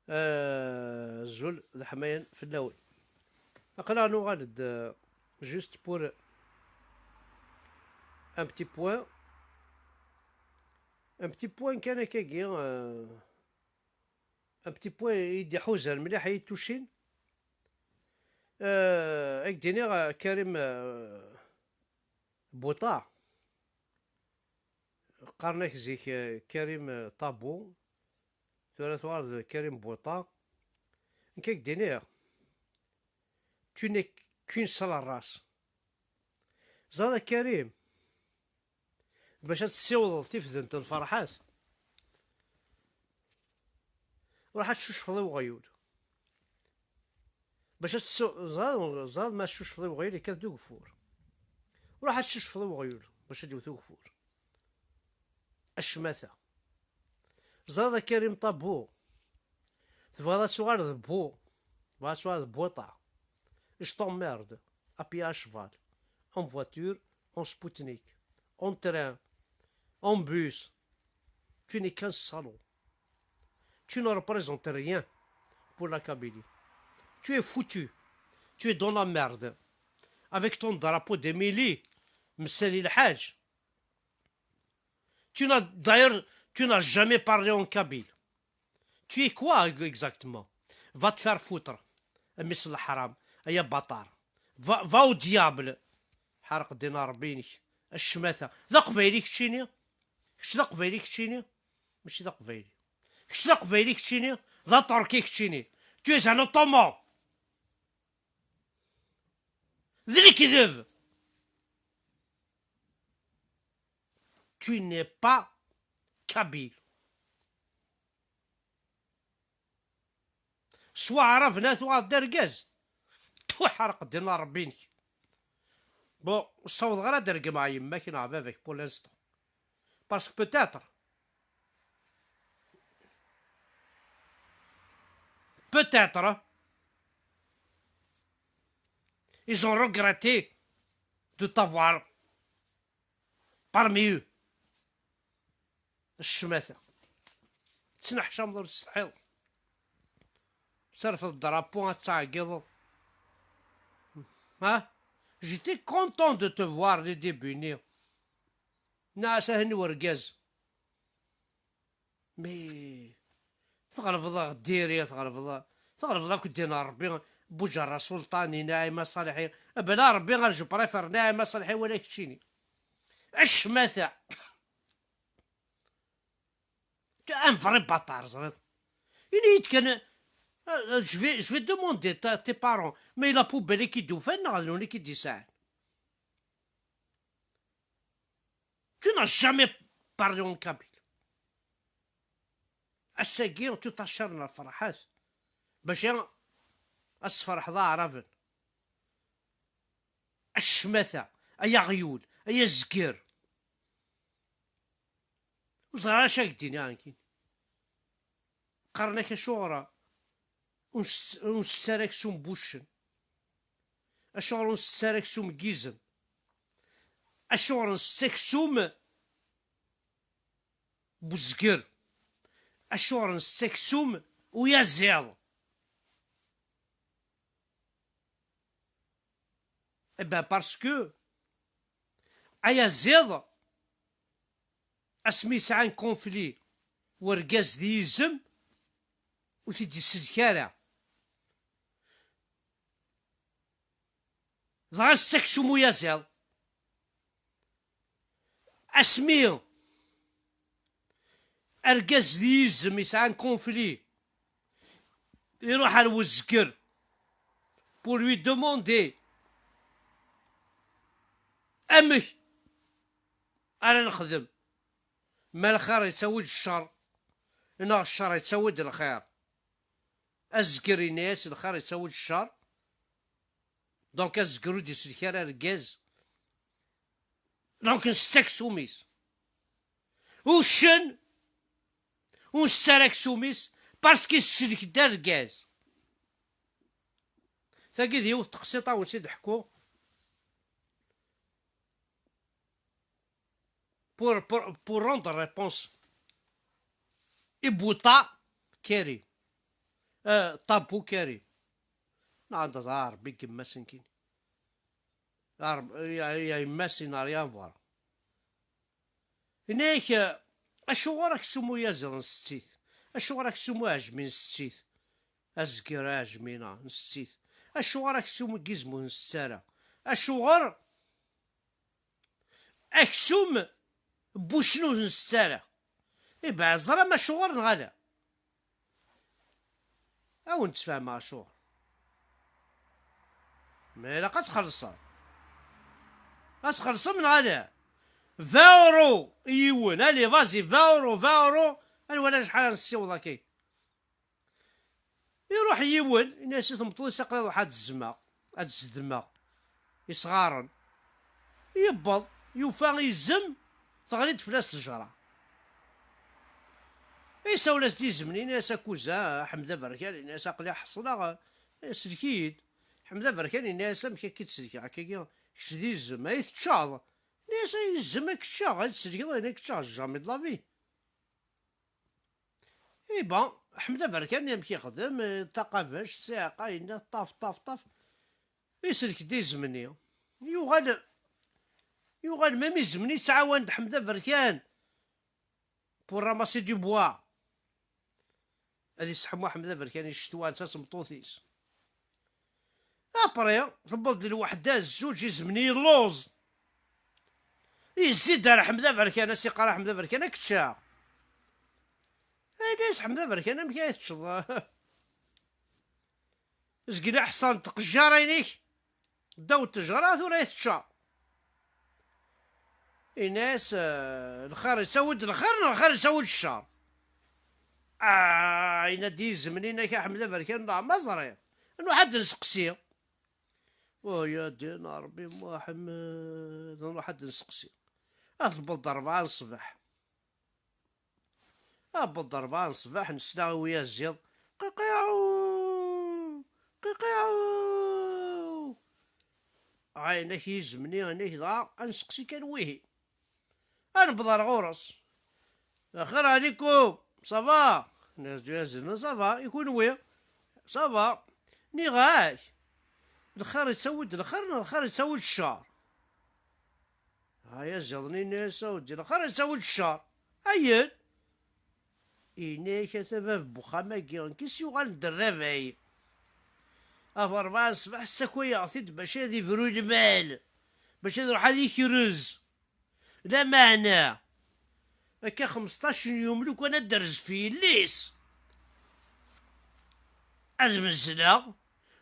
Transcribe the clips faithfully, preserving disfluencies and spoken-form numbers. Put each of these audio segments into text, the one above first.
آه، الزول ذا حمايان في اللاوي. أقلع نوغال د-، juste pour un petit point. Un petit point كان كاكي، آه، un petit point يدي حوزة مليح يتوشين. آه، اك ديني، آه، كريم، آه، بوطا. قارنك زيك، آه، كريم، آه، طابو. ثورة وارد كريم بوطا. نكاك ديني. Tu n'es qu'une seule race. زاد كريم. باش تسيوض تفذنت الفرحات. روح تشوش في الغيول. باش تسو-، زاد، زاد ما تشوش في الغيول كذ دو غفور. روح تشوش في الغيول باش تدو ثو غفور. الشماتة. زاد كريم طابو. تبغى تسوغال ذبو. تبغى تسوغال ذبوطة. Je t'emmerde. À pied, à cheval. En voiture, en Spoutnik. En train. En bus. Tu n'es qu'un salaud. Tu ne représentes rien pour la Kabylie. Tu es foutu. Tu es dans la merde. Avec ton drapeau d'Émilie, Msali Lhaj. Tu n'as, d'ailleurs, tu n'as jamais parlé en kabyle. Tu es quoi exactement ? Va te faire foutre. A mmi-s n leḥram, ay abaṭar. Va, va au diable. Ḥareq ddin n Ṛebbi-inek. A ccmata. D aqbayli keččini? Kečč d aqbayli keččini? Mačči d aqbayli. Kečč d aqbayli keččini? D aṭurki keččini? Tu es un ottoman. D lekdeb. Tu n'es pas kabyle. Swa Ɛrab, na tuɣal d argaz. Tfu, ḥareq ddin n Ṛebbi-inek. Bon, ur ssawḍeɣ ara ad regmeɣ yemma-k neɣ baba-k pour l'instant. Parce que peut-être, peut-être, ils ont regretté de t'avoir parmi eux. Ccmata. Tettneḥcameḍ ur tsetḥiḍ. Terfeḍ drapeau ad tɛeggiḍeḍ. Ha? J'étais content de te voir les débuts-nni. Nniɣ-as ahen urgaz. Mais tɣelbeḍ a Ɣ Diri, tɣelbeḍ, tɣelbeḍ akk ddin n Ṛebbi, Buǧerra Sulṭani, Naɛima Ṣaliḥi, bla Ṛebbi ar je préfère Naɛima Ṣaliḥi wala keččini. Ccmata. Un vrai bâtard, ẓriḍ. Ini-yi-d kan, euh, je vais, je vais demander ta, tes parents, mais la poubelle i k-id-ufan neɣ d nuni i k-id-isɛan? Tu n'as jamais parlé en kabyle. Ass-agi, tu t'acharnes ar ferḥat. Bac ad sferḥeḍ aɛraben. A ccmata, ay aɣyul, ay azger. Ur ẓriɣ ara acu ara k-d-iniɣ nekkini. Qqaren-ak acuɣer ur ness-, ur nsett ara aksum n wuccen? Acuɣer ur nsett ara aksum n yizem? Acuɣer nsett aksum n uzger? Acuɣer nsett aksum n uyaziḍ? Eh ben, parce que ayaziḍ, asmi yesɛa un conflit urgaz d yizem, ur t-id-isellek ara. Dɣa nsett aksum uyaziḍ. Asmi argaz d yizem yesɛa un conflit, iruḥ ar uzger pour lui demander amek ara nexdem. Ma lxir yettawi-d ccer, neɣ ccer yettawi-d lxir? Azger yenna-yas lxir yettawi-d ccer. Donc azger ur d-isellek ara argaz. Donc nsett aksum-is. Uccen ur nsett ara aksum-is, Parce que yesselk-d argaz. Tagi d yiwet teqsiṭ a wen-tt-id-ḥkuɣ. Pour, pour, pour rendre réponse. Ibuṭa Kari. Euh, Tabu Kari. Neɣ anda ẓra Ṛebbi deg yemma-s nekkini. Ya Ṛeb-, ya, ya yemma-s n'a rien à voir. Yenna-yak, eh, acuɣer aksum uyaziḍ nsetti-t? Acuɣer aksum uɛejmi nsetti-t? Azger aɛejmi-a nsetti-t. Acuɣer aksum n yizem ur nsett ara? Acuɣer aksum n wuccen ur nsett ara? Ibeɛ ẓram acuɣer neɣ ala? A wen-d-sfehmeɣ acuɣer. Ma ilaq ad txellṣem. Ad txellṣem neɣ ala? Vingt euros i yiwen. Allez, vas-y, vingt euros, vingt euros. Ad nwali acḥal ara nessiweḍ akka. Iruḥ yiwen, yenna-as i tmeṭṭut-is, aql-i ruḥ ad zmeɣ, ad zedmeɣ isɣaren. Yewweḍ, yufa izem, teɣli-d fell-as ttejra. Isawel-as-d izem-nni, yenna-as, a kuza, a Ḥmed Aberkan, yenna-as, aql-i ḥeṣleɣ, eh, sellek-iyi-d. Ḥmed Aberkan yenna-as, amek akka i d-sellkeɣ akkagi, kečč d izem, ay teččaḍ. Yenna-as, ay izem, ay k-ččaɣ, ay d-sellkeḍ ayen ay k-ččaɣ, jamais de la vie. Eh ben, Ḥmed Aberkan amek yexdem, eh, taqabact, ssiɛqa, yenna ṭaf, ṭaf, ṭaf. Isellek-d izem-nni. Yuɣal, yuɣal même izem-nni yettɛawan-d Ḥmed Aberkan pour ramasser du bois. Ad iseḥmu Ḥmed Aberkan i ccetwa netta d tmeṭṭut-is. Après, tewweḍ-d lweḥda, zzuǧ, izem-nni yelluẓ. Yezzi-d ar Ḥmed Aberkan, as-iqqar Ḥmed Aberkan, ad k-ččeɣ. Ay, la, Ḥmed Aberkan, amek ay teččeḍ? Zgel aḥṣan n tqejjara-inek ddaw n ttejra, tura ay tečča. Ini-as, eh, lxir yettawi-d lxir, neɣ lxir yettawi-d ccer? Ah, yenna-d yizem-nni, yenna-k a Ḥmed Aberkan, neɣ ma ẓriɣ. Nruḥ ad d-nseqsi. Oh, ya ddin Ṛebbi Muḥemmed, nruḥ ad d-nseqsi. Ad tewweḍ-d ṛebɛa n ṣṣbeḥ. Awweḍ-d ṛebɛa n ṣṣbeḥ, nesla i uyaziḍ, qiqiɛu, qiqiɛu. Ɛayen-ak yizem-nni, yenna-k dɣa, ad nseqsi kan wihin. Ad newweḍ ar ɣur-s. Axir ɛlikum, ça va? Yenna-as-d uyaziḍ, ça va, i kunwi? Ça va. Nniɣ-ak, lxir yettawi-d lxir, neɣ lxir yettawi-d ccer? Ayaziḍ-nni yenna-as, a weddi, lxir yettawi-d ccer. Ayen? Yenna-yak, ata bab n wexxam-agi, nekk i s-yuɣalen d rrabay. Ɣef ṛebɛa n ṣṣbeḥ ssakayeɣ-t-id bac ad ibru i lmal, bac ad iruḥ ad ikrez. Lameɛna, akka xemseṭṭac n yum lukan ad d-terrez f yelli-s, ad mezzleɣ,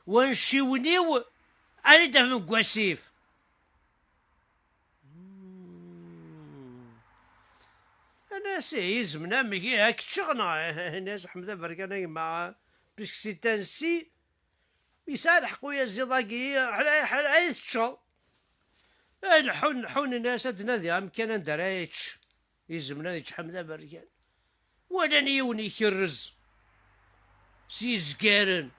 wanciwen-iw ad d-afem deg wasif. Anas, ihi, izem-nni amek, ihi, ad k-ččeɣ neɣ? Anas, Ḥmed Aberkan, a gma, puisque c'est ainsi, yesɛa lḥeqq uyaziḍ-agi, ḥla, ḥla, ay teččeḍ. Ay, leḥḥun, leḥḥun, ini-as ad d-nadiɣ amkan anda ara yečč. Izem-nni ad yečč Ḥmed Aberkan. Walan yiwen ikerrez s yizgaren.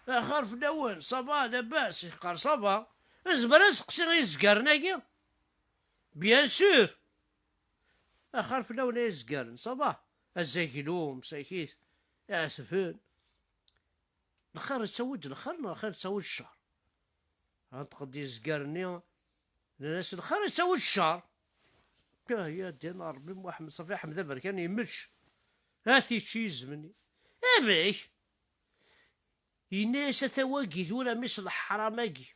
Axir fell-awen, ça va, labas, yeqqar ça va. Nezmer ad nseqsi izgaren-agi? Bien sûr. Axir fell-awen ay izgaren, ça va. Azaglu, msakit, iɛesfen. Lxir yettawi-d lxir neɣ lxir yettawi-d ccer? Nṭeq-d izgaren-nni, nnan-as lxir yettawi-d ccer. Ah, ya ddin Ṛebbi Muḥemmed, ṣafi Ḥmed Aberkan yemmečč. Ad t-yečč yizem-nni. Amek? Yenna-yas, ata wagi tura mmi-s leḥram-agi.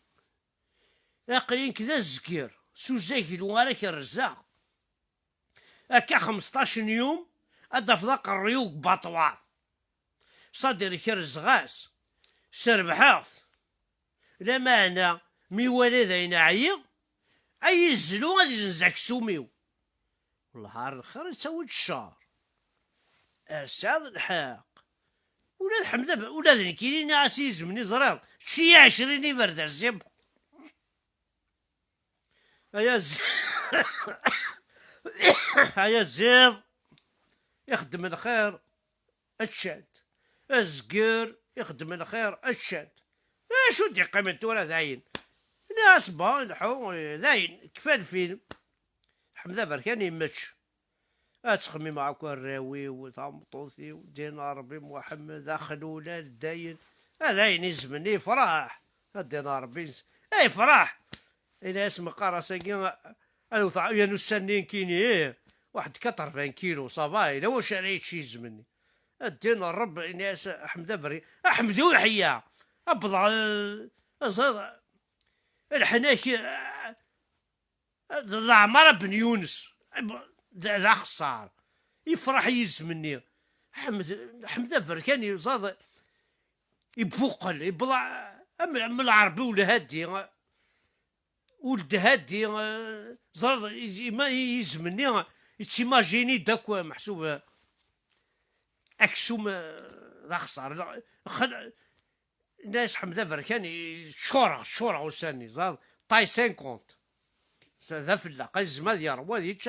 Aql-i nekk d azger, s uzaglu ara k-rrzeɣ. Akka xemseṭṭac n yum, ad d-tafeḍ aqerruy-iw deg baṭwar. Sadir kerzeɣ-as, srebḥeɣ-t. Lameɛna, mi iwala dayen ɛyiɣ, ay izlu ad izenz aksum-iw. Wellah ar lxir yettawi-d ccer. Ar tesɛiḍ lḥeqq. Ula d Ḥmed Ab-, ula d nekkini nniɣ-as i yizem-nni, ẓriɣ, čči ɛecrin iberdan, c'est bon. Ay az-, ay aziḍ, ixeddem lxir. ččan-t. Azger ixeddem lxir, ččan-t. D acu d-yeqqimen tura dayen? Nniɣ-as, bon, lḥu, dayen, kfa lfilm. Ḥmed Aberkan yemmečč. Ad ttxemmimeɣ akk arraw-iw, tameṭṭut-iw, ddin n Ṛebbi, Muḥemmed, axlulal, dayen. A dayen izem-nni yefṛeḥ. A ddin n Ṛebbi, ay yefṛeḥ! Ini-as meqqar ass-agi ad wteɣ yan ussan-nni nekkini, ih, waḥed quatre-vingts kilos, ça va, yella wacu ara yečč yizem-nni. A ddin n Ṛebbi, ini-as Ḥmed Aberkan, a Ḥmed Uḥeyya, a wwḍeɣ, eh, aẓ-, leḥnak, eh, d Leɛmara Ben Yunes, d, d axeṣṣar. Yefṛeḥ yizem-nni. Ḥmed, Ḥmed Aberkan yuẓaḍ, ibuqel, yewweḍ am, am Lɛerbi Ulhadi, Ulhadi, eh, ẓer, ima yizem-nni, yettimajini-d akk, meḥsub, eh, aksum, eh, d axeṣṣar. Xel-, Nna-yas Ḥmed Aberkan, ččureɣ, ččureɣ ussan-nni, ẓer, ṭay cinquante. D afellaq, yezm ad yerwa ad yečč,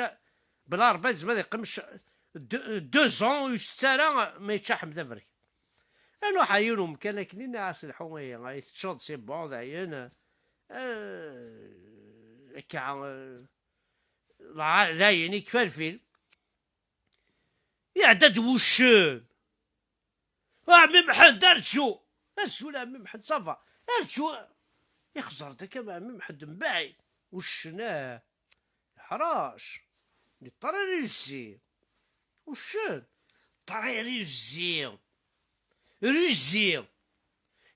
bla Ṛebbi yezm ad yeqqim c-, deux, deux ans, ur isett ara ma yečča Ḥmed Aberkan. Iruḥ ɣer yiwen umkan akken, inna-as lḥu, ihi, ay teččuḍ, c'est bon, dayen, eh, akka, eh, dɣa dayen, ikfa lfilm. Iɛedda-d wuccen. A ɛemmi Mḥend, arǧu! Azul a ɛemmi Mḥend, ça va? Arǧu! Ixẓer-d akka ɛemmi Mḥend mbaɛid. Uccen, ah, yeḥrac. Il est très rusé. Uccen, très rusé. Rusé.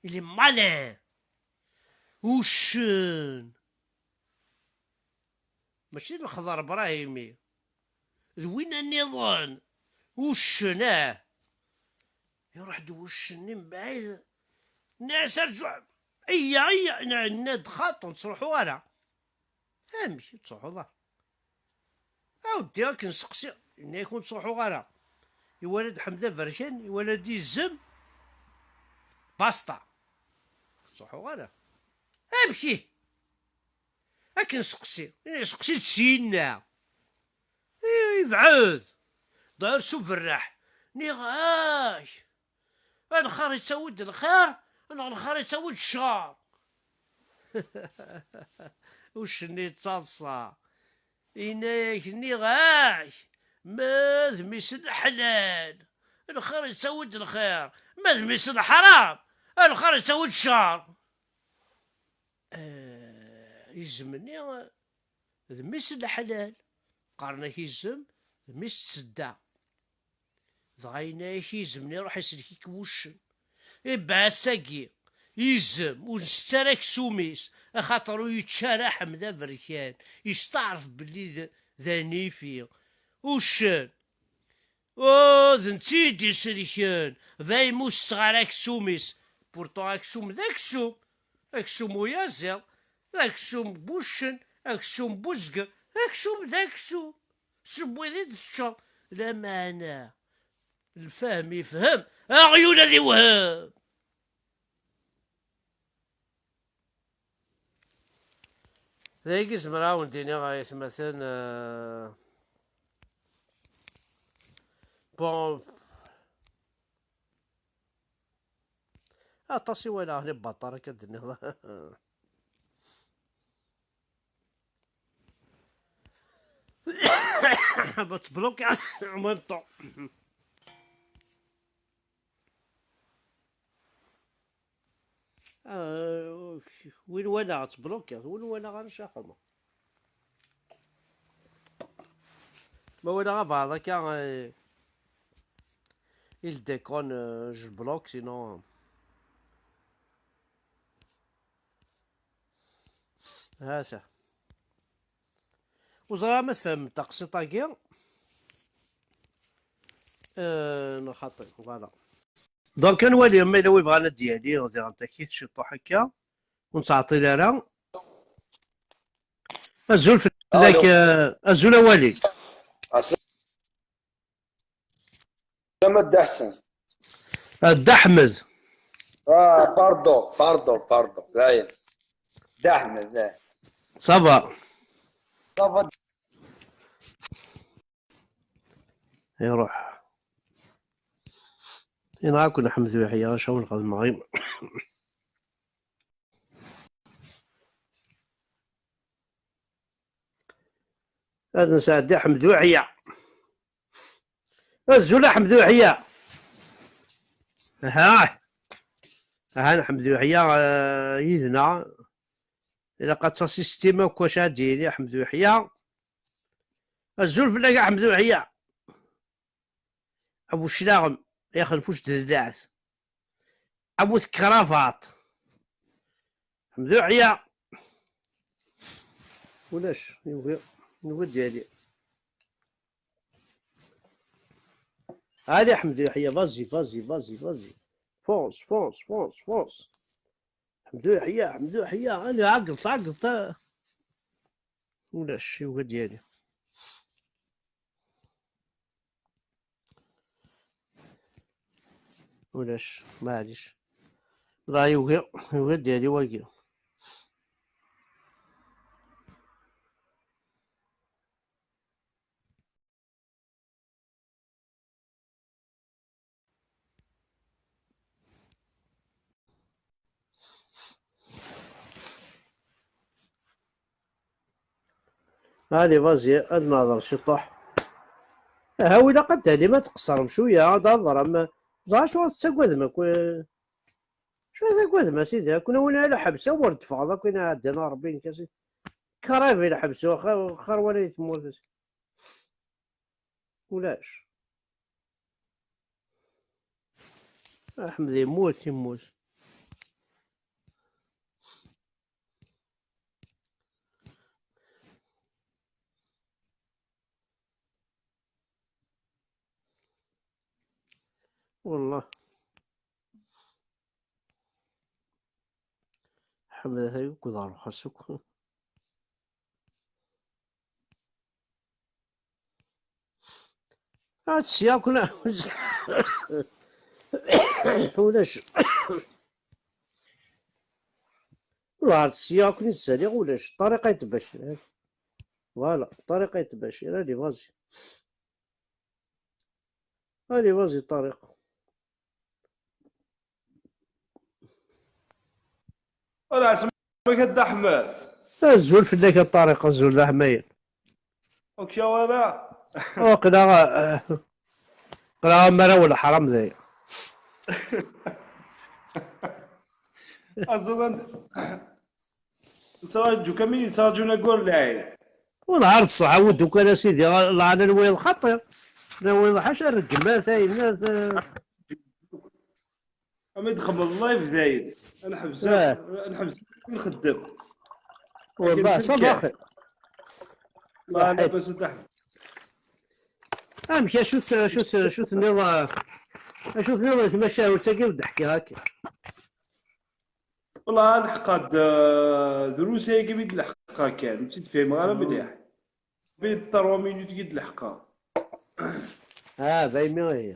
Il est malin. Uccen. Mačči d lexḍer Brahimi. D winna nniḍen. Uccen, ah. Iruḥ-d wuccen-nni mebɛid. Nna-as arǧu. Iyya, iyya. Nna-, nna-d xaṭi, ur ttruḥu ara. Amek ur ttruḥuḍ ara? Aweddi, ad k-nseqsi. Yenna-yak ur ttruḥuɣ ara. Iwala-d Ḥmed Aberkan, iwala-d izem. Basta. Ur ttruḥuɣ ara. Amek ihi? Ad k-nseqsi. Seqsi-d syenna. I-, ibɛed. Dayr s uberraḥ. Nniɣ-ak. Lxir yettawi-d lxir, neɣ lxir yettawi-d ccer? Uccen yettaḍsa. Yenna-yak, nniɣ-ak, ma d mmi-s n leḥlal, lxir yettawi-d lxir. Ma d mmi-s n leḥram, lxir yettawi-d ccer. Eh, izem-nni d mmi-s n leḥlal. Qqaren-ak izem d mmi-s n tsedda. Dɣa yenna-yak izem-nni, ruḥ islek-ik wuccen. Ibɛa ass-agi, izem, ur nsett ara aksum-is, axaṭer ur yečči ara Ḥmed Aberkan. Yesteɛref belli d, d anifi. Uccen. Oh, d netta i d-iselken. Daymi ur setteɣ ara aksum-is. Pourtant aksum d aksum. Aksum uyaziḍ, aksum n wuccen, aksum n uzger, aksum d aksum. S wid i d-teččeḍ. Lameɛna, lfahem yefhem, aɣyul ad iwhem. D ayagi zemreɣ ad wen-d-iniɣ ay atmaten, eh, bon, aṭas i walaɣ, les bâtards akka d-tenniḍ. Bah, tbloqué en même temps. Ah, win walaɣ ad tblokiḍ, win walaɣ ara caxeḍ. Ma walaɣ abɛaḍ akka, eh, il déconne, euh, je le bloque, sinon. Hata. Ur ẓriɣ ma tfehmem taqsiṭ-agi. Euh, neɣ xaṭi, voilà. Donc, ad nwali ma yella wi bɣan ad d-yali, diɣen takit ciṭuḥ akka. Ur nettɛeṭṭil ara. Azul fell-ak, Alo. Eh, azul a Walid. As-, Dda Ḥsen. Eh, Dda Ḥmed. Ah, pardon, pardon, pardon. Dayen. Dda Ḥmed, eh. Ça va. Ça va. Iruḥ. Yenɣa-ken Ḥmed Uyeḥya, acu awen-xedmeɣ? Ad nesɛeddi Ḥmed Uyeḥya. Azul a Ḥmed Uyeḥya. Aha. Aha Ḥmed Uyeḥya, eh, yid-neɣ. Ilaq ad tassisti akk wacu ad d-yili Ḥmed Uyeḥya. Azul fell-ak a Ḥmed Uyeḥya. A bu cclaɣem, yaxlef ucdellaɛt. A bu tekrabaṭ. Ḥmed Uyeḥya. Ulac, yugi, yugi ad d-yali. Allez, Ḥmed Uyeḥya, vas-y, vas-y, vas-y, vas-y. Fonce, fonce, fonce, fonce. Ḥmed Uyeḥya, Ḥmed Uyeḥya, allez, ɛeggeḍ, ɛeggeḍ. Ulac, yugi ad d-yali. Ulac, maɛlic. Dɣa yugi, yugi ad d-yali wagi. Allez, vas-y, ad nehḍer ciṭuḥ. Aha, ilaq ad d-talim, ad tqeṣrem cwiya, ad d-hedṛem. Ẓer acu ur tettagadem akk. Acu ara tagadem a sidi? Ad ken-awin ɣer lḥebs, awer d-teffɣeḍ akk, ayen iɛeddan a Ṛebbi, nekk a sidi. Krav i lḥebs, xir, xir wala di tmurt. Ulac. Aḥmed yemmut, yemmut. Wallah. Ḥmed ata akk d ṛṛuḥ-is akk. Ad sya akk ulac. Ur ɛad sya akk i ttaliɣ ulac. Ṭariq Ayt Bacir. Voilà, Ṭariq Ayt Bacir. Allez, vas-y. Allez, vas-y, Ṭariq. Ala ɛeslama-k a Dda Ḥmed. Azul fell-ak a Ṭariq, azul d aḥmayan. Ur-k-yuɣ ara. Aql-aɣ, eh, aql-aɣ am arraw n leḥram daya. Azul a Nettraǧu kan mi nettraǧu naggur lɛid. Ur nɛerḍ ṣṣeḥ, awed ukan a sidi, lɛala n wayeḍ xaṭi. N wayeḍ ḥaca rregmat, ayennat, eh. Ama d-xemmeḍ live dayen. Ad nḥebs, eh, ad nḥebs nxeddem. Wallah, akken ṣṣabaxi. Kan. Ṣaḥit. Lɛala bas a Dda Ḥmed. Amek, acu t-, acu t-, acu tenniḍ, eh, acu tenniḍ di tmacahut-agi ur d-ḥkiɣ akka? Wallah, lḥeqqa d, drus ayagi mi d-leḥqeɣ kan, ur tt-id-fhimeɣ ara mliḥ. Bi trois minutes i d-leḥqeɣ. Ah, daymi ihi.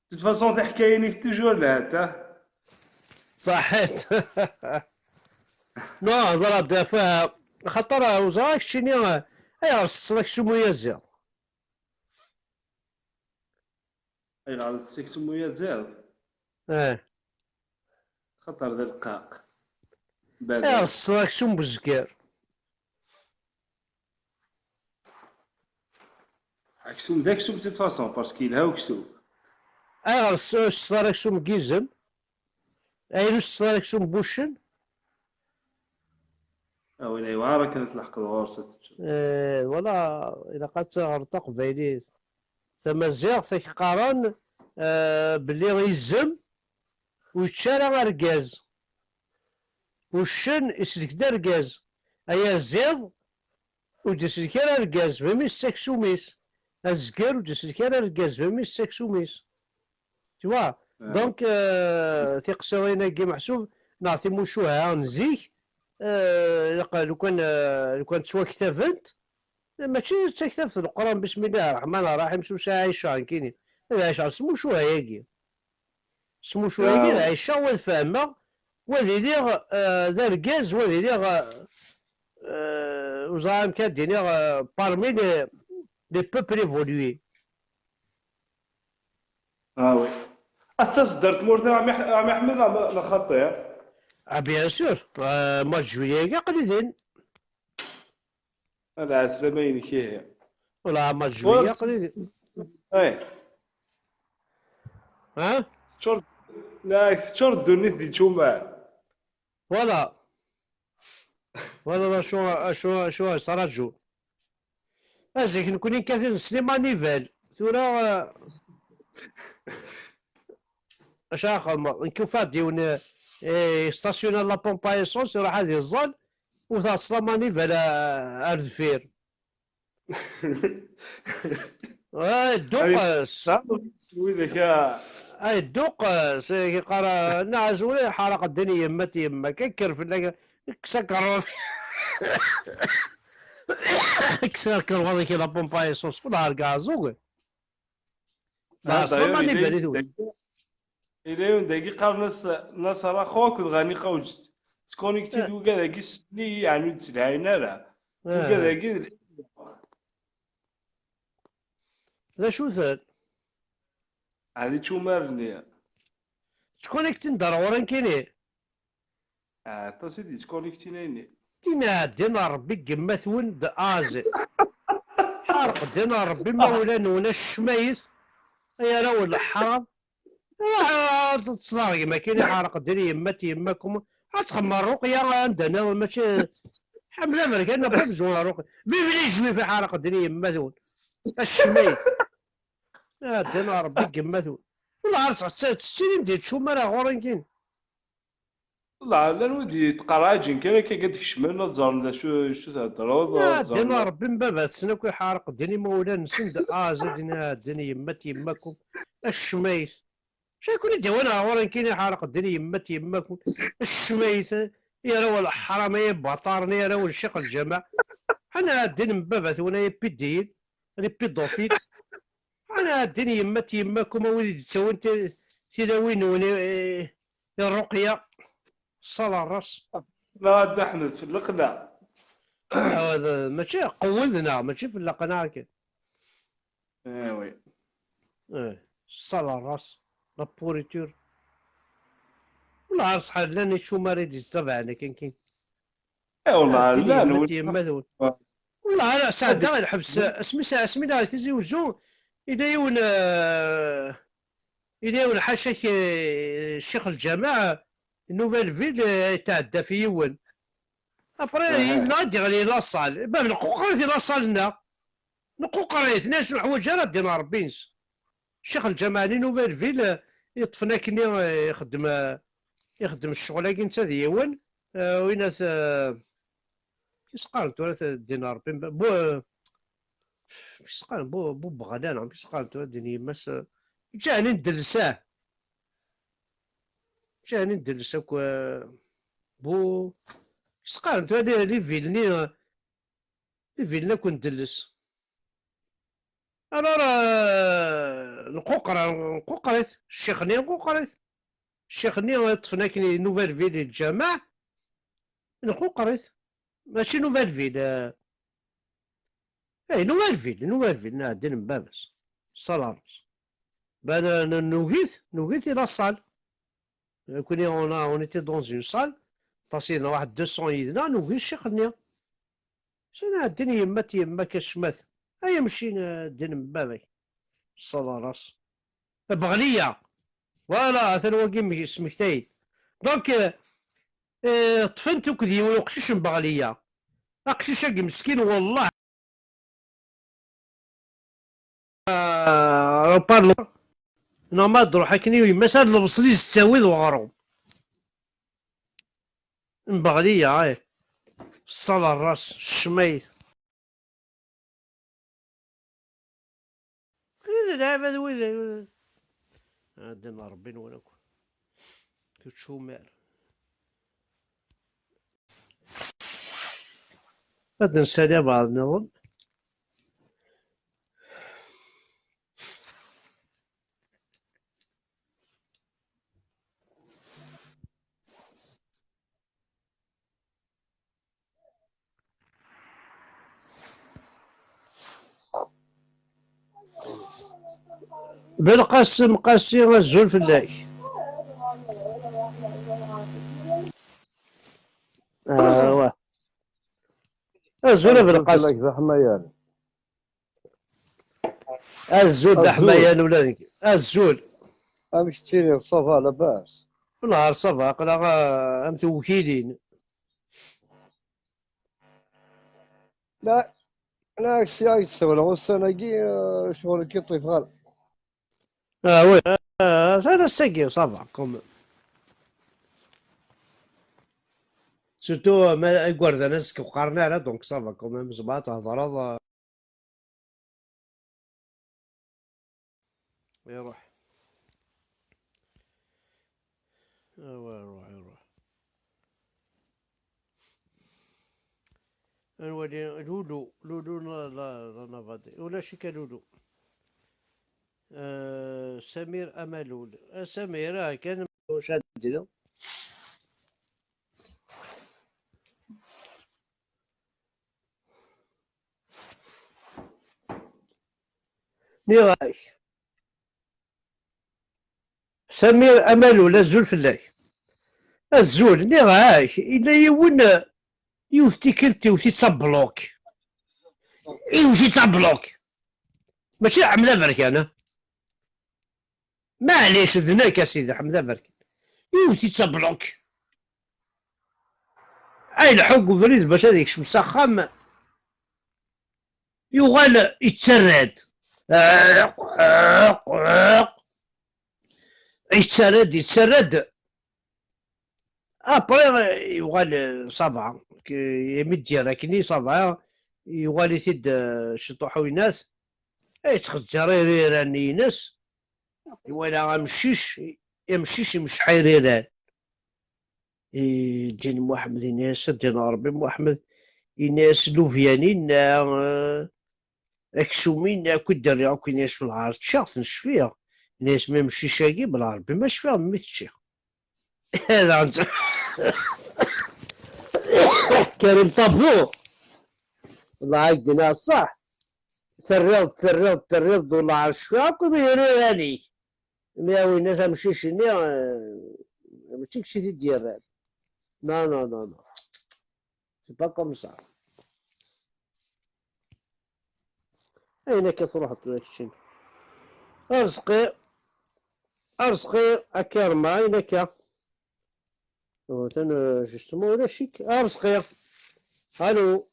De toute façon, tiḥkayin-ik toujours lhant, ah. Ṣaḥit. Non, hḍer-d ɣef, xaṭer, ur ẓriɣ keččini, ayɣer tsetteḍ aksum uyaziḍ? Ayɣer tsetteḍ aksum uyaziḍ? Eh. Xaṭer d arqaq. Baba. Ayɣer tsetteḍ aksum n uzger? Aksum d aksum de toute façon, parce que yelha uksum. Ayɣer ur tsetteḍ ara aksum n yizem? Ayɣer ur tsetteḍ ara aksum n wuccen? A win yewɛer akken ad tleḥqeḍ ɣur-s ad teččeḍ. Eh, voilà, ilaq ad teɣreḍ taqbaylit. Tamaziɣt, ad k-qqaren, eh, belli izem ur yečči ara argaz. Uccen isellek-d argaz. Ayaziḍ ur d-isellek ara argaz, bami s aksum-is. Azger ur d-isellek ara argaz, bami s aksum-is. Tu vois? Ah. Donc, euh, tiqsiḍin-agi meḥsub, neɣ timucuha n zik, euh, ilaq, lukan, euh, lukan ttwaktabent, mačči d taktabt n Leqran, bismillah ṛṛeḥman ṛṛaḥim, s usaɛic-a, nekkini. Ad ɛiceɣ s tmucuha-agi. S tmucuha-agi, ah, ad ɛiceɣ, wa ad fehmeɣ, wa ad iliɣ, euh, d argaz, wa ad iliɣ, euh, euh, ur ẓriɣ amek ad d-iniɣ, euh, parmi les, les peuples évolués. Ah oui. Ad taseḍ ar tmurt a ɛemmi Ḥ-, a ɛemmi Ḥmed, neɣ, neɣ xaṭi? Ah, bien sûr. Euh, mois de juillet-agi aql-i din. Ad ɛeslama-inek ihi. Wala, mois de juillet aql-i din. Ay. Ha? Teččur, la, teččur ddunit d ičumar. Voilà. Voilà acu, acu, acu yettṛaǧu. Azik nekni nekkat-id nesli manival. Tura, eh, acu ara xedmeɣ? Nekk ufiɣ-d yiwen, eh, eh, stationné la pompe à essence, iruḥ ad iẓẓal, u taṣla manival, eh, ar deffir. Ay, dduqes. Ay, dduqes. Ay, yeqqar, nna azwel, ḥaraq ddin yemma-t yemma-k, kker fell-ak, kkes akerruḍ. Kkes akerruḍ-ik la pompe à essence, kul ḥarga ɛeẓẓug. Ah, d'ailleurs, yella yiwen dagi, yella yiwen dagi qqaren-as Nasser Axu akked Ɣani Qawǧet. Ttconnected wigad-agi s-, yeɛni ur d-sselhayen ara. Wigad-agi d d acu-ten? Ɛad ičumar-nni. Ttconnecten-d ar ɣur-i nekkini. Aṭas i d-yettconnectin ayenni. Ddin ɛeddan ar Rebbi n yemma-twen d aẓ. Ḥarq ddin ar Rebbi imawlan-nwen, a ccmayet, ay arraw n leḥram. Ruḥ, ad tettḍargem akkin, iḥarq ddin yemma-t yemma-kum. Ad txemmem ṛṛuqya anda nniḍen, mačči ḥemmel aberkan, n'a pas besoin ṛṛuqya. Vive les juifs, iḥarq ddin yemma-twen. A ccmayet. Ɛeddan ar Rebbi n yemma-twen. Wala ar tettinin-d iččumar ar ɣur-i nekkini. Wala, llan wid yettqerɛiǧen kan akka ad d-kecmen, ad ẓren d acu, acu theddreḍ, ad ddin ẓren. Ṛebbi n baba-tsen akk iḥareq ddin imawlan-nsen d aẓ, ad ddin yemma-t yemma-kum, a ccmayt. Acu i ken-id-yewwin ɣer ɣur-i nekkini iḥareq ddin yemma-t yemma-kum, a ccmayt, ay arraw n leḥram, ay ibaṭaren, ay arraw n ccix lǧameɛ. Ḥana ddin n baba-twen ay ipidiyen, les pédophiles. Ɛni ɛeddin yemma-t yemma-kum, a wid i d-ttawin ti-, tilawin-nwen i, i, i ṛṛuqya, ṣṣala ṛṛas. La, a Dda Ḥmed, fell-aɣ neɣ? Ah, d-, mačči qewwed neɣ, mačči fell-aɣ neɣ akken. Eh, oui. Eh, ṣṣala ṛṛas, la pourriture. Wala ar ṣṣeḥ llan ičumar i d-yettabaɛen akken kin. Eh, wallah, ɛeddin llan yemma-t wid yemma-twen. Ah. Wallah, ara sɛeddaɣ lḥebs, asmi s-, asmi neɣ Tizi Wezzu, yella yiwen, eh, yella yiwen ḥaca-k, eh, ccix lǧameɛ, Nouvelle Ville, eh, yetɛedda fi yiwen. Après, aha, yid-neɣ ad d-yeɣli laṣal. Bab neqquqer-it i laṣal-nneɣ. Neqquqer-it, nnas ur neḥwaǧ ara ddin Ṛebbi-ines. Ccix lǧameɛ ni Nouvelle Ville, eh, yeṭṭfen akkenni, eh, ixeddem, eh, ixeddem ccɣel-agi netta d yiwen, eh, winat, eh, amek i s-qqaren tura ddin Ṛebbi, bu, amek i s-qqaren, bu, bu Beɣlan, amek i s-qqaren tura ddin yemma-s, eh, ǧahni n Delles, ah. Ǧahni n Delles akk, eh, bu, amek i s-qqaren tura les, les villes-nni, eh, les villes-nni akk n Delles. Alors, euh, nquqer, nquqer-it, ccix-nni nquqer-it. Ccix-nni ṭṭfen akken i Nouvelle Ville i lǧameɛ, nquqer-it. Mačči Nouvelle Ville, euh, eh, Nouvelle Ville, Nouvelle Ville, nɛeddi n baba-s, ṣṣala-s. Ben, euh, n-, nugi-t, nugi-t i la salle. Nekkni, on a, on était dans une salle, aṭas yid-neɣ, waḥed deux cents yid-neɣ, nugi ccix-nni. Sani ɛeddin yemma-t yemma-k a ccmat. Ay amcin, eh, ddin n baba-k. Ṣṣala ṛṛas. Beɣliya. Voilà, atan wagi m-, smektayen. Donc, eh, eh, ṭṭfen-t akked yiwen uqcic n Beɣliya. Aqcic-agi meskin, wallah. Ah, parle. Normal ad d-ruḥ akken i yemma-s, ad lebṣel i s-ttawi d uɣrum. Mbeɣliya, ay. Ṣṣala ṛṛas, ccmayt. Wid lɛibad, wid, wid. Ɛeddan Ṛebbi-nwen akk. Tuččumar. Ad nsali abɛaḍ nniḍen. Belqasem Qasi, azul fell-ak. Awa. Azul a Belqasem. Fell-ak d aḥmayan. Azul d aḥmayan ula d nekk. Azul. Amek tettiliḍ? Ça va, labas? Nehar ça va, aql-aɣ, ah, am tewkilin. La, la, sliɣ-ak d-ssawleɣ ussan-agi, eh, ccɣel-agi ṭṭifeɣ ara. Ah oui, ah, ah, ass-agi ça va quand même. Surtout, ah, ma igerdan azekka ur qqaren ara, donc ça va quand même, tzemreḍ ad thedreḍ, ah. Iruḥ. Awa, iruḥ, iruḥ. Ad nwali Lulu, Lulu la, la, la Navadi. Ulac-ik a Lulu. Euh, Samir Amalul. Ah, Samir, ah, kan, wacu ad d-iniɣ? Nniɣ-ak. Samir Amalul, azul fell-ak. Azul, nniɣ-ak, yella yiwen, yiwet tikkelt iwet-itt abluk. Iwet-itt abluk. Mačči Ḥmed Aberkan, ah. Maɛlic, d nekk, a Sidi Ḥmed Aberkan. Iwet-itt abluk. Ay lḥu deg ubrid bac ad yekcem s axxam. Yuɣal yettarra-d. Yettarra-d, yettarra-d. Après, yuɣal, euh, ça va. Imi d-yerra akkenni, ça va. Yuɣal-it-id, euh, ciṭuḥ uyennat. Yettxezzir iriran-ines. Iwala amcic, amcic imceḥ iriran. I Ǧin Muḥemmed, yenna-yas, a Ǧin Ṛebbi Muḥemmed, yenna-yas, lubyanin, eh, aksum-in akk i d-rriɣ akk, yenna-yas, wellah ar ččiɣ-ten, cfiɣ. Yenna-yas, ma amcic-agi, bla Ṛebbi ma cfiɣ mi t-ččiɣ. Daɣen Karim Tabou, wellah ad k-d-iniɣ ṣṣeḥ, terriḍ, terriḍ, terriḍ-d, wellah ar cfiɣ akk imi iriran-ik. Imi a winna tamcict-nni, eh, mačči kečč i t-id-yerran. Non, non, non, non. C'est pas comme ça. Ayen akka truḥeḍ tura keččini. Arezqi, Arezqi, a Karma, ayen akka. Oh, atan, euh, justement, ulac-ik. Arezqi. Allô.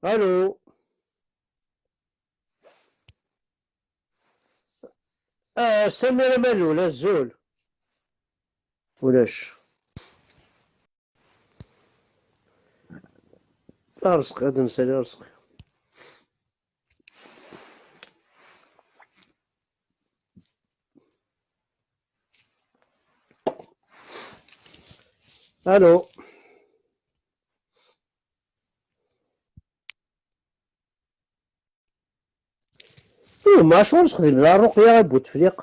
Allô. Ah, Samir Amalul, azul. Ulac. Arezqi, ad nsali Arezqi. Allô. Ih, ma acuɣer ur sexdimen ara ṛṛuqya a Butefliq?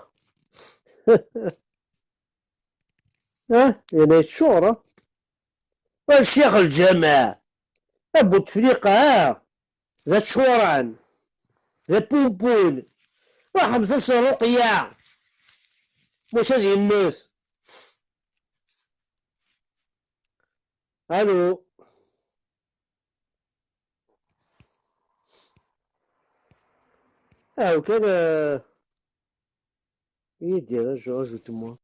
Ah, yerna yettcuɣer, ah. A ccix lǧameɛ, a Butefliq, ah, d aččuran, d apumpun. Ruḥemt-as ṛṛuqya, maca ad yemmet. Allô. Ah, وكان، آه، يدير، ajoute-moi.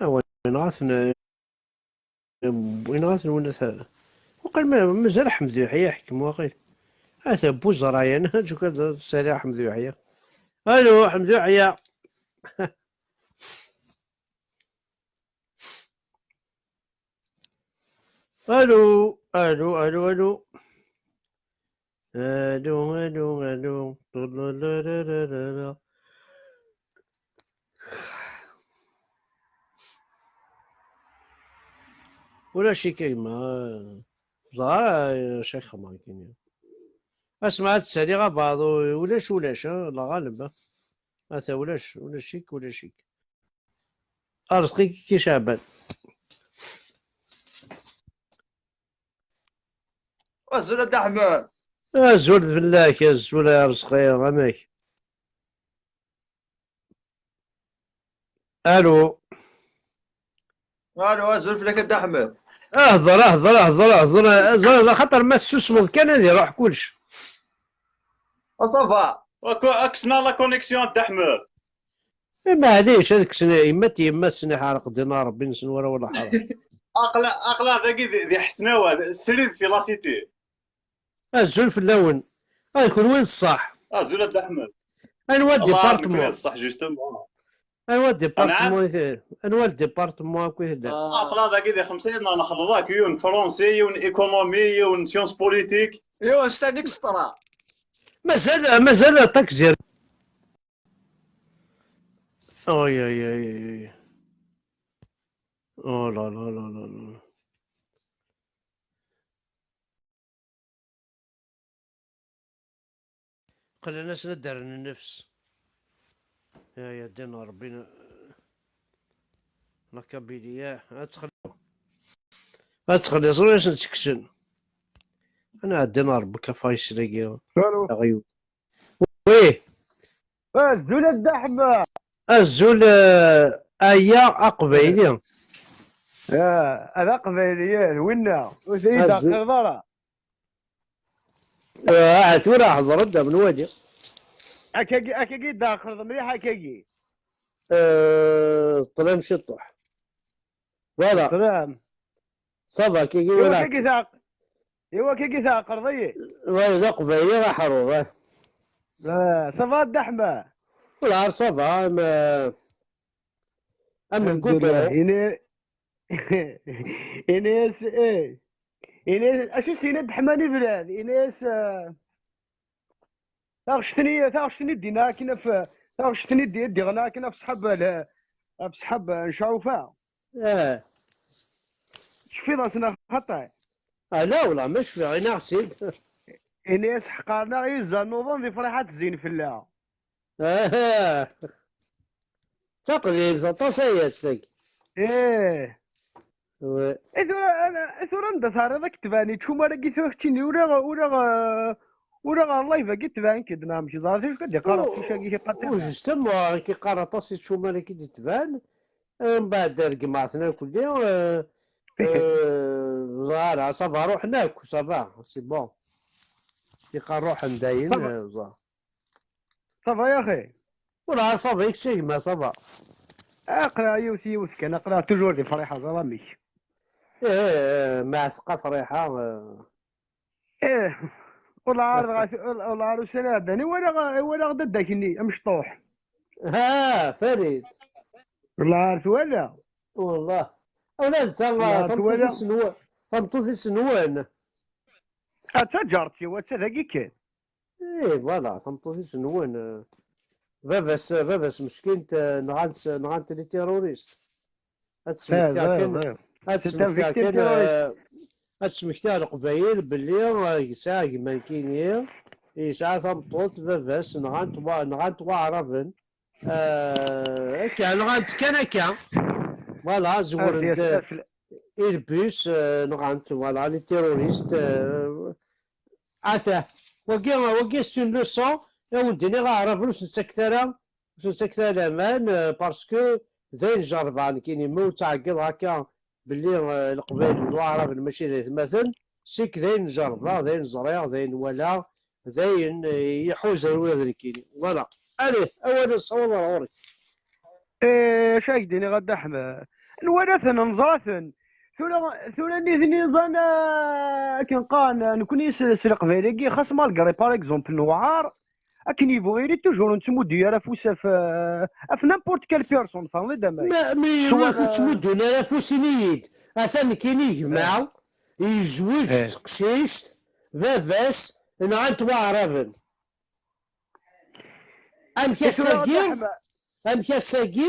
Ah, وين غاثن، وين غاثن، وين ثا-، وقال ما، مازال حمد يحيى يحكم واقيل. هذا بو زرايان، شو كذا سريع حمد يحيى. ألو، حمد يحيى. ألو، ألو، ألو، ألو. ألو، ألو، ألو. Ulac-ik a gma. Ẓer, a Ccix Markini. Asma ad ttaliɣ abaḍ, ulac, ulac, ha, Allah ɣaleb, ha. Ata ulac, ulac-ik, ulac-ik. Arezqi-k Caɛban. Azul a Dda Ḥmed. Azul fell-ak, azul a Arezqi, amek? Alo. Alo, azul fell-ak a Dda Ḥmed. Hḍer, hḍer, hḍer, hḍer, hḍer, axaṭer ma tessusmeḍ kan ad iruḥ kullec. Ah, ça va. Ak-, aksna la connexion a Dda Ḥmed. Eh, maɛlic, ad kksen yemma d yemma-tsen iḥerq din a Ṛebbi-nsen wala wala ḥaṛa. Aqla-, aqla dagi di, di Ḥesnawa, srid si la cité. Azul fell-awen. Ay, kenwi d ṣṣeḥ. Azul a Dda Ḥmed. Anwa département? Nekni d ṣṣeḥ, justement. Anwa département i t-, anwa département akk i tellam? Ah, plan dagi di xemsa yid neɣ nexleḍ akk, yiwen français, yiwen économie, yiwen sciences politiques. Yiwen c'est un extra. Mazal, mazal aṭakzir. Ay, ay, ay, ay, ay. Oh là là là là là. Qlan-asen ad d-rren nnefs. Ya, ya, ddin Ṛebbi n-, la Kabylie, ya, ad txel-, ad txelliṣ, ur asen-ttekksen. Ad nɛeddi n Ṛebbi kafa yesragi. Alo. Aɣyul. Oui. Azul a Dda Ḥemma. Azul, eh, aya aqbayli. Ah, ad aqbayli, eh, d winna. Ur Azul. Teɛqileḍ ara. Ah, tura hḍer-d, ad nwali. Akkagi, akkagi d-axerḍ mliḥ, akkagi. Eh, ṭṭlam ciṭuḥ. Voilà. Ṭṭlam. Ça va, akkagi. Iwa wala akkagi tɛeq-, iwa akkagi tɛeqreḍ-iyi. Wa d aqbayli aḥrur, eh. Ah, ça va, Dda Ḥemma? Wala, ça va, am, am Alhamdulillah. Lkukru. Ini, ini-as, eh. Ini-as, acu s-yenna Dda Ḥemma n Ibrad? Ini-as, eh, taɣect-nni, taɣect-nni d-yenna akken ɣef, taɣect-nni d-, d-yenna akken ɣef ṣṣḥab l-, ɣef ṣṣḥab n Cɛufa. Eh. Tecfiḍ-as neɣ xaṭi? Ah, la, wala, ma cfiɣ, ini-as-id. Ini-as ḥqaren-aɣ yizan nuḍen di Friḥa ttzin fell-aɣ. Ah. D taqdimt aṭas aya tagi. Eh. Ouais. Eh, tura, ana, eh, tura anda terriḍ ad k-tban, iččumar-agi tura keččini, ula, ula, ula ɣer live-agi tban-k-id, neɣ amek, ẓer acu i d-iqqar, oh, acu-agi iqqar, oh, justement, ki qqar aṭas iččumar-agi d-tban, eh, mbeɛd regmeɣ-ten akk-nni, eh, eh, ẓer, ça va, ruḥen akk, ça va, c'est bon. Iqqar ruḥen dayen, ça va. Eh, ẓer. Ça va, yaxi? Ur ɛad ça va, i kečč a gma, ça va. Aql-aɣ yiwet yiwet kan, aql-aɣ toujours di Friḥa, ẓer amek. Eh, eh, eh, mɛetqa Friḥa, eh. Eh, ur ɛad ɣer, ur ɛad ussan iɛeddan, i walaɣ, i walaɣ dadda-k-nni, amecṭuḥ. Ha, Farid. Ur ɛad twala. Wallah. Ula d ta, ur ɛad tameṭṭut twala. Is nwen, tameṭṭut is nwen. Ah, d taǧaret-iw, atta dagi kan. Eh, voilà, tameṭṭut-is nwen, eh, baba-s, baba-s meskint, eh, nɣan-t, nɣan-t les terroristes. Ad smektiɣ kan, ad smektiɣ kan, eh, ad smektiɣ Leqbayel belli, eh, yesɛa gma nekkini, yesɛa tameṭṭut, baba-s nɣan-t wa-, nɣan-t waɛraben. Eh, akka, nɣan-t kan akka. Voilà, zewren-d i le bus, eh, nɣan-t, voilà, les terroristes, eh, Ata, wagi, wagi c'est une leçon, i awen-d-iniɣ aɛraben ur sen-ttakket ara, ur sen-ttakket ara laman, eh, parce que d ayen jerbeɣ nekkini, ma ur ttɛeggiḍeɣ akka belli, eh, Leqbayel d Waɛraben mačči d aytmaten, c'est que d ayen jerbeɣ, d ayen ẓriɣ, d ayen walaɣ, d ayen, eh, iḥuzan ula d nekkini. Voilà. Allez, awal nessaweḍ ar ɣur-k. Eh, acu ak-d-iniɣ a Dda Ḥmed? Nwala-ten, neẓra-ten. Tura, tura nitni ẓan, ah, akken qqaren, ah, nekni s, s leqbayel-agi, xas malgré, par exemple, newɛar, akken yebɣu yili, toujours ur nettmuddu ara afus af, ah, af n'importe quelle personne, tfehmeḍ-d amek? Ma, mi ur tettmuddun ara afus, ini-yi-d. Atan nekkini gma, yezweǧ s teqcict, baba-s, nɣan-t waɛraben. Amek ass-agi, amek ass-agi,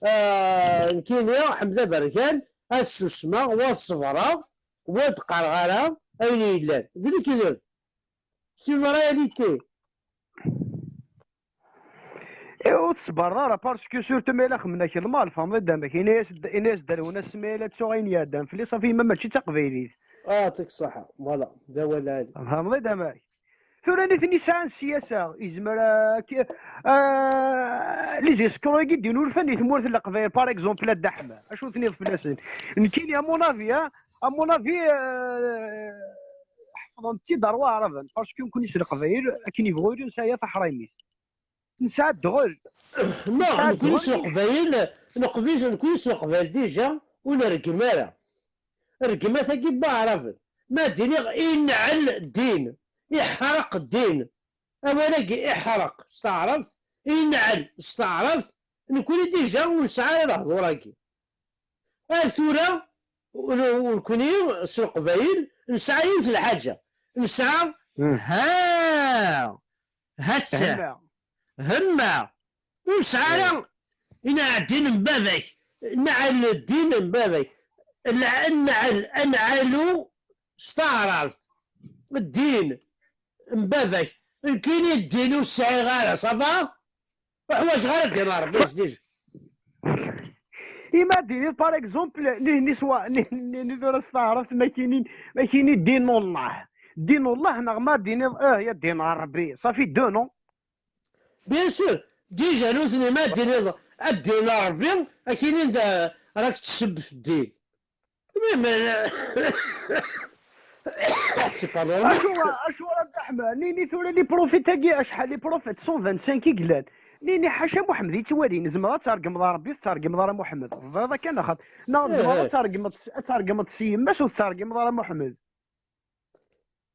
ah, nekkini, Ḥmed Aberkan, ad susmeɣ, wa ad ṣebreɣ, wa ad qqareɣ ara ayen yellan. D nekk i d, c'est une réalité. Eh, ur tṣebbreḍ ara, parce que surtout ma yella xemmen-ak lmal, tfehmeḍ-d amek, ini-as-d, ini-as-d Darwin ass ma yella ttuɣ ayen iɛeddan fell-i, safi, ma mačči d taqbaylit. Ah, tek saḥa. Voilà, d awal ɛali. Tfehmeḍ-id amek? Tura nitni sɛan siyasa, yezmer, ah, k-, ah, les escrocs-agi d-inulfan di tmurt n Leqbayel, par exemple, a Dda Ḥmed, acu tniḍ fell-asen? Nekkini, à mon avis, ah, à mon avis, ah, ḥefḍen-tt-id ar Waɛraben, parce que nekkni s Leqbayel, akken yebɣu yili, nesɛa taḥraymit. Nesɛa ddɣel. Non, nekkni s Leqbayel, neqbiz, nekkni s Leqbayel déjà ur nreggem ara. Rregmat-agi n Waɛraben. Ma d-iniɣ inɛel ddin, iḥreq ddin. Awal-agi iḥreq s taɛrabt, inɛel s taɛrabt, nekkni déjà ur nesɛi ara lehdur-agi. Ar tura, ur, nekkni s Leqbayel nesɛa yiwet n lḥaǧa. Nesɛa, ha, ha-tt-a, hemma. Ur nesɛi ara inɛel ddin n baba-k, inɛel ddin n baba-k. Nɛel, nɛelu s taɛrabt, ddin n baba-k. Nekkini ddin ur sɛiɣ ara, ça va? Ur ḥwaǧeɣ ara ddin n Ṛebbi, déjà. Ima d-tiniḍ, par exemple, nihni swa, nihni tura s taɛrabt, ma kinin, ma kinin ddin n Allah. Ddin n Allah, neɣ ma d-tiniḍ, ah, ya ddin n Ṛebbi. Safi deux, non? Bien sûr, déjà, nutni ma d-tiniḍ ad ddin n Ṛebbi, ad k-inin d, rak tsebbef ddin. Mais, mais, c'est pas normal. Acuɣer, acuɣer a Dda Ḥmed? Nini tura les prophètes-agi, acḥal les prophètes, cent vingt-cinq i yellan. Nini ḥaca Muḥemmed i ttwalin, tzemreḍ ad tṛeggmeḍ ɣer Ṛebbi, ur tettṛeggmeḍ ara Muḥemmed. Teẓriḍ akka neɣ xaṭi? Neɣ tzemreḍ ad tṛeggmeḍ, ad tṛeggmeḍ s yemma-s ur tettṛeggimeḍ ara Muḥemmed?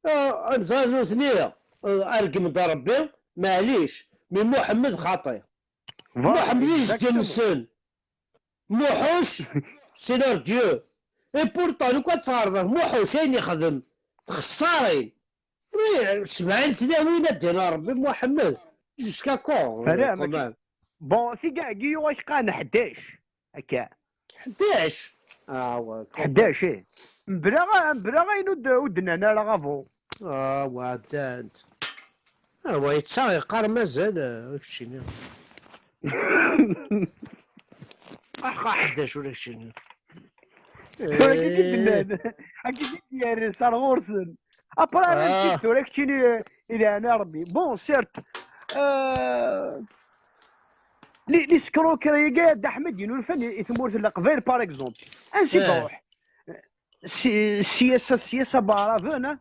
Ah, neẓra nutni, ah, rregmen-d Ṛebbi, maɛlic, mais Muḥemmed xaṭi. Muḥemmed d jeddi-nsen. Muḥuc, c'est leur Dieu. Et pourtant, lukan tɛerḍeḍ Muḥuc ayen yexdem, txessarin. Oui, sebɛin tlawin a ddin Ṛebbi Muḥemmed. Jusqu'à quand, euh, quand même? Bon, tigagi yuɣ-ak qqaren ḥdac, akka. Ḥdac. Ah, ouais, quand même. Ḥdac, ih. Mebla, mebla ayen ur d-, ur d-nnan ara ɣabu. Ah, ouais, dant. Ah, ouais, yettaɣ, yeqqar mazal, euh, ur keččini. Aḥqa ḥdac ur keččini. Tura, akken i d-nnan, akken i d-yerres ar ɣur-sen. Après, ara nečč tura keččini, i leɛna Rebbi. Bon, certes, euh, les, les escroqueries-agi, a Dda Ḥmed, yenulfan i, i tmurt n Leqbayel, par exemple. Ansi d-ruḥ? Si, siyasa, siyasa n Waɛraben, ah?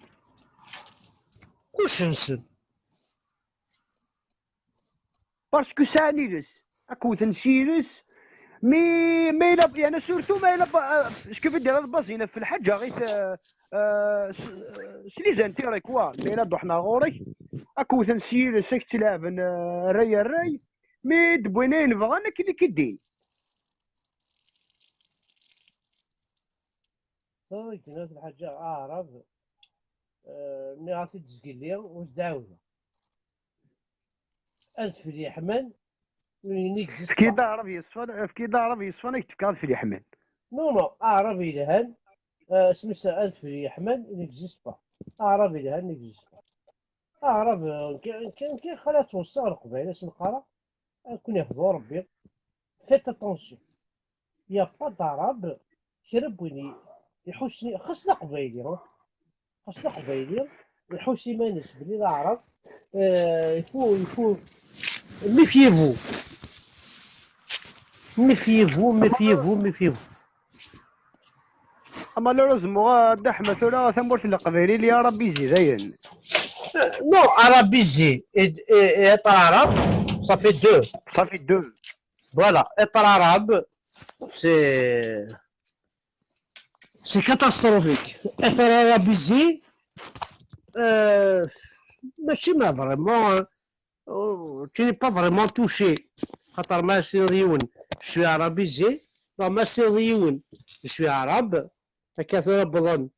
Kullec-nsen. Parce que sɛan iles, ad k-wten s yiles, mais ma yella, yani, surtout ma yella, euh, ce que veut dire, ad baẓin ɣef lḥaǧa, ɣef, euh, euh, s, s les intérêts, quoi. Ma yella d-ruḥen ar ɣur-k, ad k-wten s yiles, ad k-ttlaɛben, euh, rray rray, mais d-wwin ayen bɣan, akken i k-id-din. Teẓriḍ akken lḥaǧa, aɛrab, euh, nniɣ-as-id zgelli, ur s-d-ɛawdeɣ. Adfel yeḥman, ur n'existe pas. Efk-iyi-d aɛrab yeṣfan, efk-iyi-d aɛrab yeṣfan, ad k-d-fkeɣ adfel yeḥman. Non, non, aɛrab yelhan, euh, isem-is adfel yeḥman, n'existe pas. Aɛrab yelhan, n'existe pas. Aɛrab, euh, kan, kan, kan xala ttweṣṣaɣ Leqbayel, ad sen-qqareɣ, ad ken-ihdu Rebbi. Faites attention. Il y a pas d'arabe, kra n win i-, iḥussen, xas d aqbayli, hein. Xas d aqbayli, iḥuss iman-is belli d aɛrab, euh, il faut, il faut, méfiez-vous. Méfiez-vous, méfiez-vous, méfiez-vous. Ah, malheureusement, a Dda Ḥmed, tura tamurt n Leqbayel, il y a arabisé, dayen. Non, arabisé et, et, et être arabe, ça fait deux. Ça fait deux. Voilà, être arabe, c'est, c'est catastrophique. Être arabisé, euh, mačči ma vraiment, hein, oh, tu n'es pas vraiment touché. Xaṭer ma as-tiniḍ yiwen, je suis arabisé, non, ma as-tiniḍ yiwen, je suis arabe, akka tura wwḍen.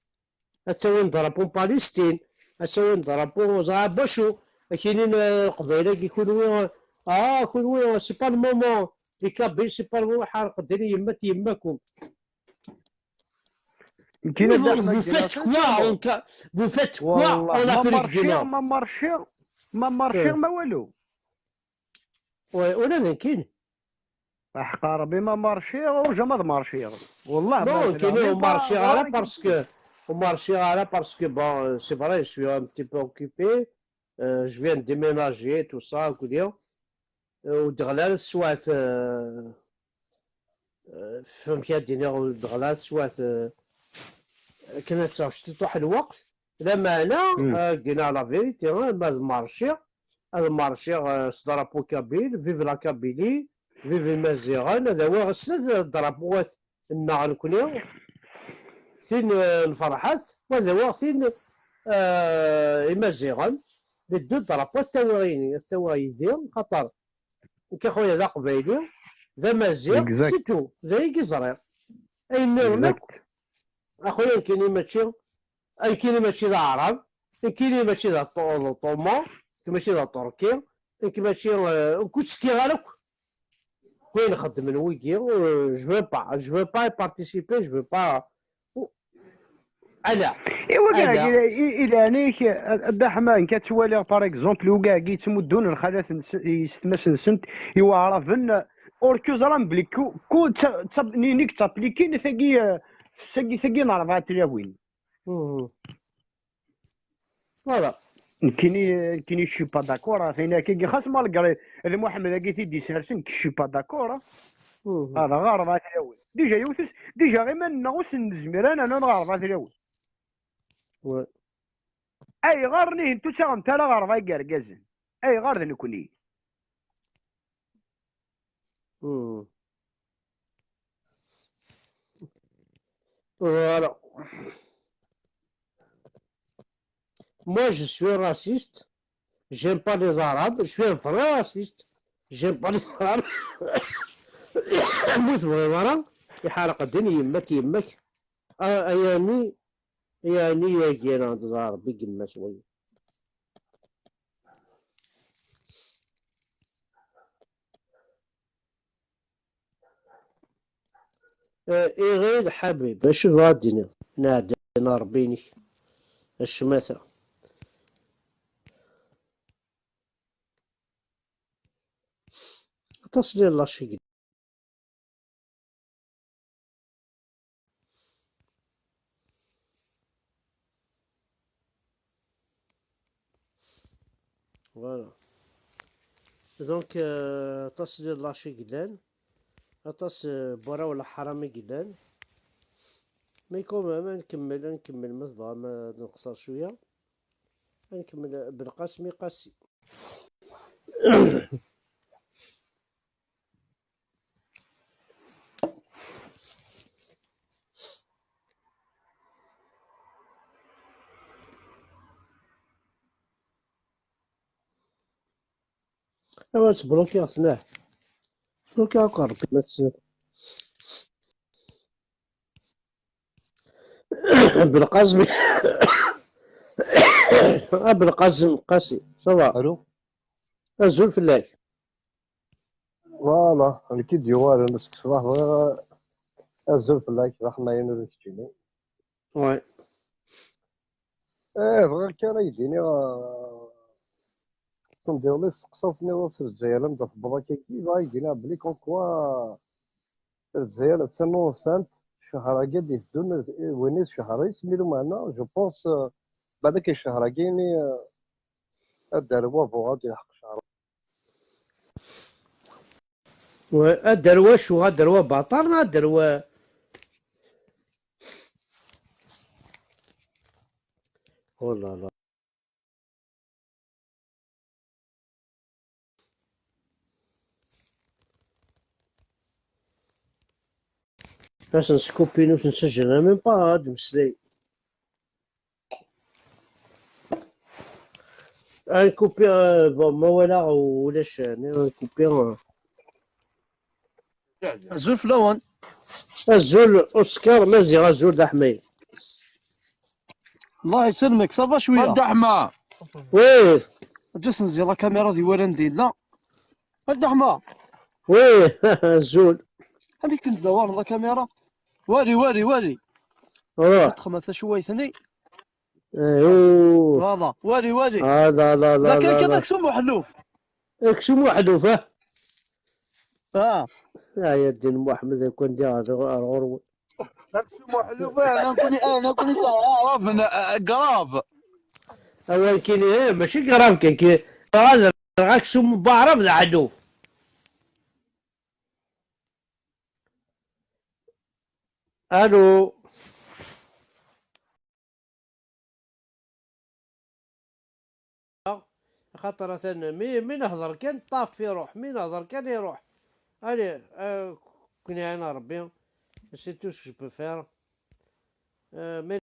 Ad tawin drapeau n Palestine, ad tawin drapeau ẓra bacu, ad k-inin, euh, Leqbayel-agi kunwi, ah, kunwi, c'est pas le moment, les Kabyles, c'est pas le moment, ḥerqed-d yemma-t yemma-kum. Vous, vous faites quoi en Ka-, vous faites quoi en Afrique du Nord? Ma marchiɣ, ma marchiɣ, ma walu. Ouais, ula d nekkini. Aḥeqqa Rebbi, ma marchiɣ, ur jamais ad marchiɣ. Wallah, non, nekkini ur marchiɣ ara parce que, ur marchiɣ ara parce que, bon, c'est vrai, je suis un petit peu occupé. Euh, je viens de déménager, tout ça, akked-i. Euh, ur d-ɣli ara teswiɛt, euh, euh, amek ad d-iniɣ, ur d-ɣli ara teswiɛt, euh, akken ad sɛuɣ ciṭuḥ n lweqt. Lameɛna, euh, ad k-d-iniɣ la vérité, hein, ma d marchiɣ, ad marchiɣ, euh, s drapeau kabyle, vive la Kabylie, vive Imaziɣen, ad awiɣ snat drapeau-at nneɣ nekkni, tin, euh, n Ferḥat, wa d awiɣ tin, euh, Imaziɣen, les deux drapeaux ad t-awiɣ yini, ad t-awiɣ yid-i, xaṭer nekk a xuya d aqbayli, d amaziɣ, c'est tout, d ayagi ẓriɣ. Ayen nniḍen akk, a xuya nekkini mačči, nekkini mačči d aɛrab, nekkini mačči d aṭu-, d aṭuman, nekk mačči d aṭurki, nekk mačči, euh, ur ttsekkiɣ ara akk. Wayen xeddmen wigi, euh, je veux pas, je veux pas y participer, je veux pas. Ala. Iwa ala. Kagi, i, i leɛnaya-k, a, a Dda Ḥman, ka ttwaliɣ, par exemple, iwagi yettmuddun lxalat-nsen, yessetma-nsen i Waɛraben, ur k-ẓran belli ku, ku, ta, ta, nini k-taplikin tagi, eh, tagi, tagi n rebɛa tlawin. Mhm. Voilà. Nekkini, nekkini, je suis pas d'accord, ah, tin akka, xas malgré d Muḥemmed agi t-id-isersen, je suis pas d'accord, ah. Mhm. Hada ɣer rebɛa tlawin. Déjà, yiwet us-, déjà, iman-nneɣ ur s-nezmir ara nɛawen ɣer rebɛa tlawin. Ouais. Ayɣer nihin ur ttaɣemt ara ɣer rebɛa n yergazen? Ayɣer d nekkni? Mhm. Voilà. Moi, je suis raciste. J'aime pas les Arabes. Je suis un vrai raciste. J'aime pas les Arabes. Mu tebɣiḍ ara, iḥerq ddin yemma-k, yemma-k. A, a yani, a yani, yagi, neɣ d Ṛebbi yemma-s wayi. Eh, iɣil ḥabib, acu tebɣa ad d-tiniḍ? Neɛden Ṛebbi-inek. A ccmata. Aṭas n lɣaci i yellan. Voilà. Donc, euh, aṭas n lɣaci i yellan, aṭas, euh, n warraw n leḥram i yellan. Mais quand même, ad nkemmel, ad nkemmel, ma tebɣam ad nqeṣṣer cwiya. Ad nkemmel, Belqasem i Qasi. Awa, ttblokiɣ-ten, ah. Ttblokiɣ akk Ṛebbi, ma tessneḍ. Belqasem. Ah, Belqasem Qasi, ça va? Allô? Azul fell-ak. Voilà, nekk i d-yuɣalen seg ṣṣbeḥ, bɣiɣ azul fell-ak, d aḥmayan ula d keččini. Ouais. Eh, bɣiɣ kan ad k-d-iniɣ, eh, semdiḍelli testeqsaḍ-nniḍ s Lezzayer anda tewweḍ akkagi, bɣiɣ ad k-d-iniɣ belli comme quoi Lezzayer attan nunsant, ccher-agi ad d-iteddun, win i d ccher-is, mi lumeɛna, je pense, eh, baɛd akka ccher-agi-ni, eh, ad d-terr wabu, ad d-ilḥeq ccher. Wa, ad d-terr wacu? Ad d-terr wabaṭar neɣ ad d-terr wa-, oh là là. Asen skupin ur ten-sajjen même pas ad d-meslay. Un coupé, euh, bon, ma walaɣ ulac, euh, un coupé, euh. Azul fell-awen. Azul Oscar Maziɣ, azul d aḥmay. Allah yesselmek, ça va cwiya? A Dda Ḥma. Oui. Ǧǧa-s nzi la caméra di walan d illa. A Dda Ḥma. Oui, azul. Amek i ken-tdawaren la caméra? Wali, wali, wali. Ruḥ. Txedmeḍ tacuwayt-nni. Aywa. Voilà, wali, wali. Ah, la, la, la, la, la. Kan aksum uḥelluf. Aksum uḥelluf, ah. Ah. Ah, ya ddin Muḥemmed, akk anda ar, ar ɣur-wen. Aksum uḥelluf, eh, nekkni, eh, nekkni d aɛrab, n-, eh, grave. Awal kini, eh, mačči grave kan, kini, ɣad aksum n waɛrab d aḥelluf. Allô. Axaṭer atan mi, mi nehḍer kan, ṭaf, iruḥ, mi nehḍer kan, iruḥ. Allez, euh, ken iɛin Rebbi. C'est tout ce que je peux faire. Euh, mais